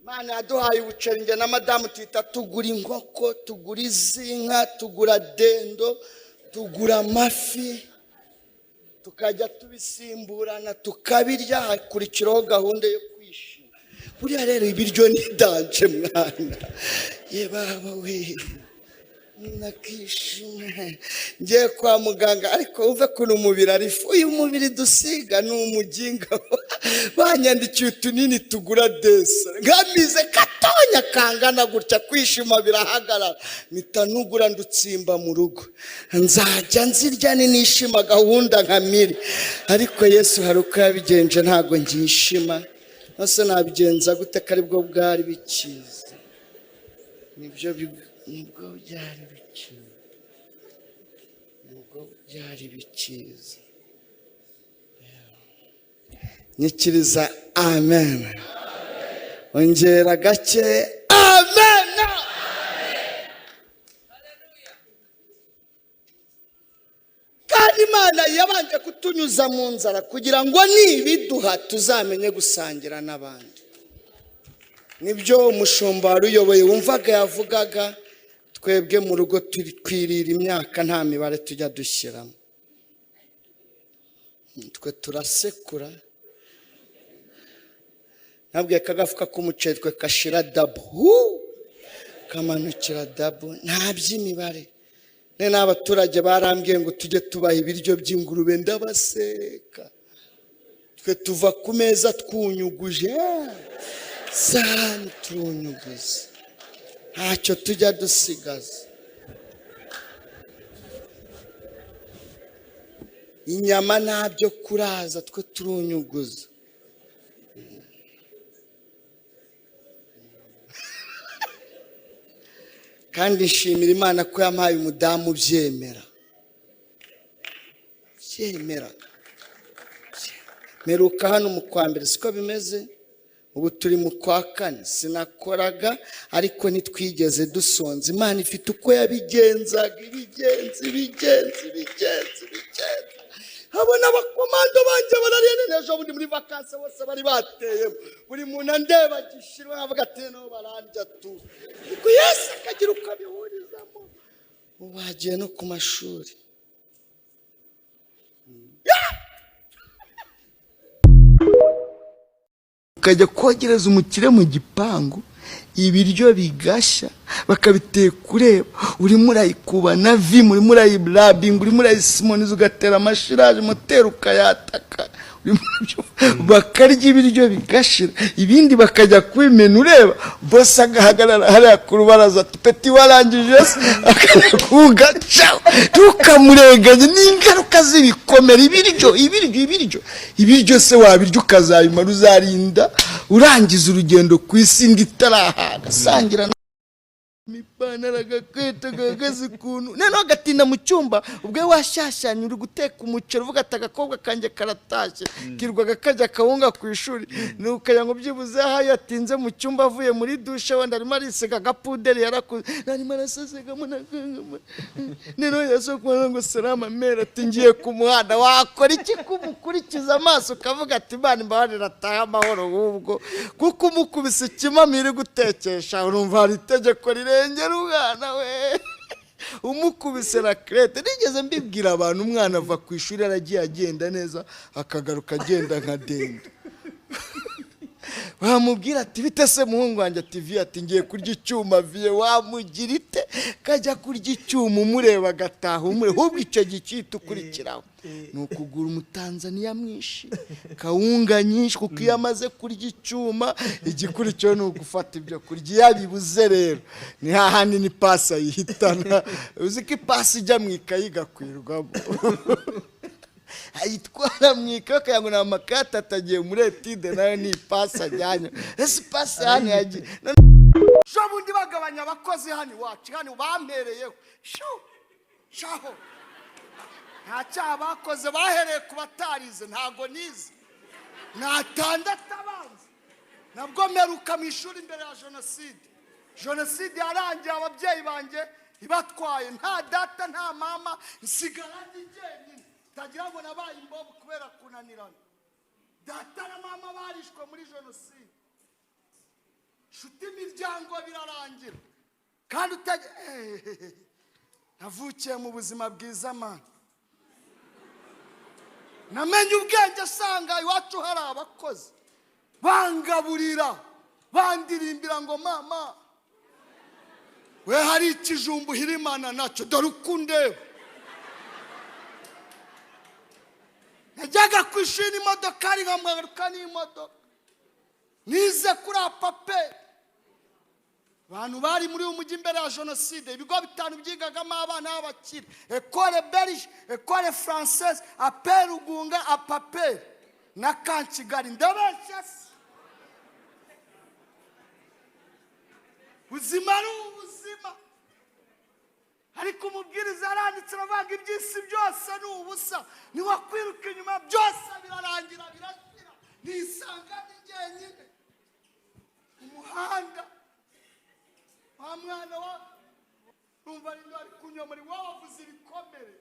Imana yaduhaye ubuceri, njye na madamu tuhita tugura inkoko, tugura izinka, tugura dendo, tugura amafi, tukajya tubisimburana tukabirya. Hakurikiraho gahunda yo kwishima. Buriya rero ibiryo ni danger, mwana. Ye baba we, nakishima ngiye kwa muganga, ariko wumve ukuntu umubiri ari ifu. Uyu mubiri dusiga ni umuginga. Banyandikiye utunini tugura desa, nkamize katonya kangana gutya, kwishima birahagarara. Mpita nugura ndutsimba mu rugo, nzajya nzirya ninishima gahunda nka miri. Ariko Yesu hari uko yabigenje, ntabwo ngishima. Nose nabigenza gute ko aribwo bwari bikiza? Nibyo, nibwo byari bikiza, nibwo byari bikiza. Nyikiriza amen, ongera gake amen. Kandi Imana yabanje kutunyuza mu nzara kugira ngo nibiduha tuzamenye gusangira n'abandi. Nibyo umushumba wari uyoboye wumvaga yavugaga. Twebwe mu rugo twirira imyaka, nta mibare tujya dushyiramo, twe turasekura. Ntabwiye ko agafuka k'umuceri twe kashira dabo, kamanukira dabo, nta by'imibare. Ne n'abaturage barambwiye ngo tujye tubaha ibiryo by'ingurube, ndabaseka. Twe tuva ku meza twunyuguje sahani, turunyuguza, ntacyo tujya dusigaza. Inyama ntabyo kuraza, twe turunyuguza. Kandi nshimira Imana ko yampaye umudamu ubyemera, byemera. Mperuka hano mu kwa mbere, siko bimeze? Ubu turi mu kwa kane. Sinakoraga, ariko ntitwigeze dusonza. Imana ifite uko yabigenzaga, ibigenza, ibigenza, ibigenza, ibigenza. Abona abakomando banjye barariye neza. Ejo bundi muri vacances bose bari bateyemo, buri muntu andeba gishirwa, avuga ati no barandya tu. Ariko Yesu akagira uko abihurizamo. Ubu bagiye no ku mashuri. Ukajya kogereza umukire mu gipangu, ibiryo bigashya bakabiteka ureba, urimo urayikuba na vimu, urimo urayirabinga, urimo urayisimoniza, ugatera amashiraje, moteri ukayataka, bakarya ibiryo bigashira, ibindi bakajya kubimena ureba. Bose agahagarara hariya ku rubaraza ati peti warangije se, akakugaca, ntukamureganye. N'ingaruka z'ibikomere, ibiryo, ibiryo, ibiryo, ibiryo se wabirya ukazabimara, uzarinda urangiza urugendo ku isi indi itarahaga. Sangira ipantaro, agakweto gahagaze ukuntu, noneho agatinda mu cyumba. Ubwo washyashyanye uri guteka umuceri, uvuga ati agakobwa kanjye karatashye, kirwaga kajya akawunga ku ishuri, ni ukajya ngo byibuze aho yatinze mu cyumba avuye muri dushe, wenda arimo arisiga agapuderi yarakuze, arimo arasesegamo, noneho yasohoka ngo salama mera, ati ngiye ku muhanda. Wakora iki kumukurikiza amaso ukavuga ati Imana imbabarire atahe amahoro? Ahubwo kuko umukubise ikimami iri gutekesha, urumva hari itegeko rirengera umwana we umukubise rakirete. Nigeze mbibwira abantu, umwana ava ku ishuri aragiye agenda neza, akagaruka agenda nka dendo. Wamubwira ati bite se muhungu wanjye, ati viye, ati ngiye kurya icyuma viye. Wamugira ite kajya kurya icyuma umureba, agataha umureba? Ahubwo icyo gikita ukurikiraho ni ukugura umutanzaniya mwinshi, kawunga nyinshi, kuko iyo amaze kurya icyuma igikurikiyeho ni ugufata ibyo kurya. Iyo abibuze rero ni hahandi ni pasi ayihitana. Uzi ko ipasi ijya mu ikayi igakwirwamo, ayitwara mu ikayi bakagira ngo ni amakaye atatu agiye muri etide, nayo ni ipasi ajyanye. Ese ipasi hano yagiye? Ejo bundi bagabanya abakozi hano iwacu, hano bampereyeho shaho, nta cyaha bakoze, bahereye ku batarize. Ntabwo nize, natandatu abanza nabwo mperuka mu ishuri mbere ya jenoside. Jenoside yarangiye ababyeyi banjye ibatwaye, nta data nta mama, nsigara ndi jyenyine. Tagira ngo nabaye imbobo kubera kunanirana. Data na mama barishwe muri jenoside. Nshuti, imiryango birarangira kandi utajya. Navukiye mu buzima bwiza, man. Namenye ubwenge asanga iwacu hari abakozi bangaburira, bandirimbira ngo mama we, hari ikijumba uhirimana nacyo, dore uko undeba. Najyaga ku ishuri n'imodoka, ari nkamwagaruka n'imodoka. Nize kuri APAPER. Abantu bari muri uyu mujyi imbere ya jenoside, ibigo 5 byigagamo abana b'abakire: École Belge, École Française, APE Rugunga, APAPER na Camp Kigali. Ndabeshya se? Ubuzima ari ubuzima, ariko umubwiriza aranditse aravuga iby'isi byose ni ubusa, niwakwiruka inyuma byose birarangira, birashira. Nisanga ni jyenyine umuhanda wa mwana wa numva ari kunywa muri wowe wavuze ibikomere.